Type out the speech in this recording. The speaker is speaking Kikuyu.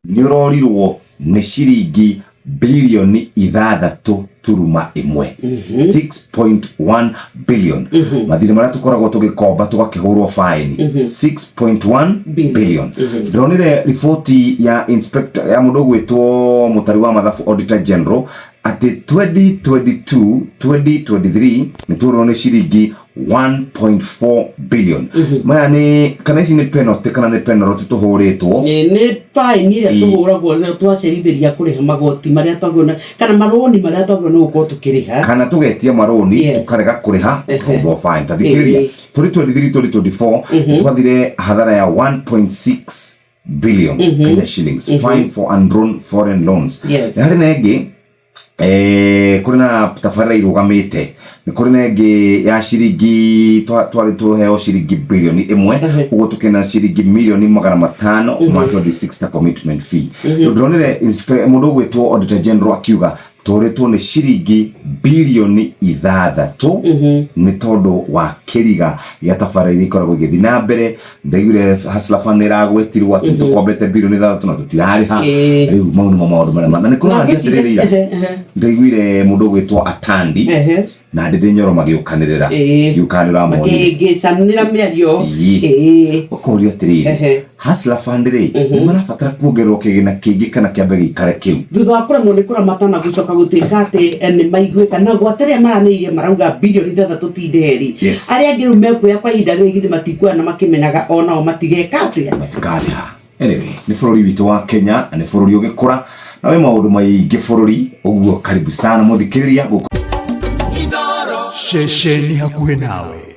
Nĩ ũrorirwo nĩ ciringi birioni 6.1, 6.1 billion. Mathirĩ marĩa tũkoragwo tũgĩkomba tũgakĩhũrwo faĩni, 6.1 billion. Ndĩronire riboti ya inspector ya mũndũ ũgwĩtwo mũtari wa mathabu, Auditor General, atĩ 2022 2023 nĩ tuorirwo nĩ ciringi 1.4 billion. Maya nĩ kana ici nĩ penalty kana nĩ penalty tũhũrĩtwo? Nĩ faĩni ĩrĩa tũhũragwo rĩrĩa twacerithĩria kũrĩha magoti marĩa twagĩrĩirwo kana marũni marĩa twagĩrĩirwo nĩ gũkorwo tũkĩrĩha. Kana tũgetia marũni tũkarega kũrĩha, tũkahũthwo fine. Ta thikĩrĩria, 2023 2024 twathire hathara ya 1.6 billion Kenya shillings, fine for undrawn foreign loans. Nĩ harĩ na ĩngĩ, kũrĩ na tabarĩra irũgamĩte, nĩ kũrĩ na ĩngĩ ya ciringi twarĩ tũheo ciringi birioni 1, ũguo tũkĩna ciringi mirioni 500 ma 26 ta commitment fee. Rĩu ndĩronire mũndũ ũgwĩtwo Auditor General akiuga tũrĩtwo nĩ ciringi birioni 6 nĩ tondũ wa kĩriga gĩa tabarĩra iria ikoragwo igĩthiĩ na mbere. Ndaiguire Hustler Fund nĩ ĩragwetirwo atĩ tũkombete birioni 6 na tũtirarĩha. Rĩu mau nĩmo maũndũ marĩa na nĩ kũrĩ Na hangĩ ngwĩciria- atĩrĩrĩ, ira ndaiguire mũndũ ũgwĩtwo Atandi na Ndĩndĩ Nyoro magĩũkanĩrĩra. Ndiũkanĩra ũramonire. Makĩhĩngĩcanĩra mĩario. Ũkoria atĩrĩrĩ, Hustler Fund rĩ, nĩ marabatara kuongererwo kĩgĩna kĩngĩ kana kĩambe gĩikare kĩu? Thutha wa kũremwo nĩ kũramata na gũcoka gũtuĩka atĩ nĩ maiguĩka na gwata arĩa maranĩirie marauga birioni 6 ti ndeheri. Arĩa angĩ rĩu mekuoya kwa ihinda rĩrĩ githĩ matikuoya na makĩmenyaga onao matigeka atĩa? Matikarĩha. Anyway, nĩ bũrũri witũ wa Kenya na nĩ bũrũri ũgĩkũra na wĩ maũndũ maingĩ bũrũri ũguo. Karibu sana mũthikĩrĩria gũkũ. Ceceni hakuhĩ nawe.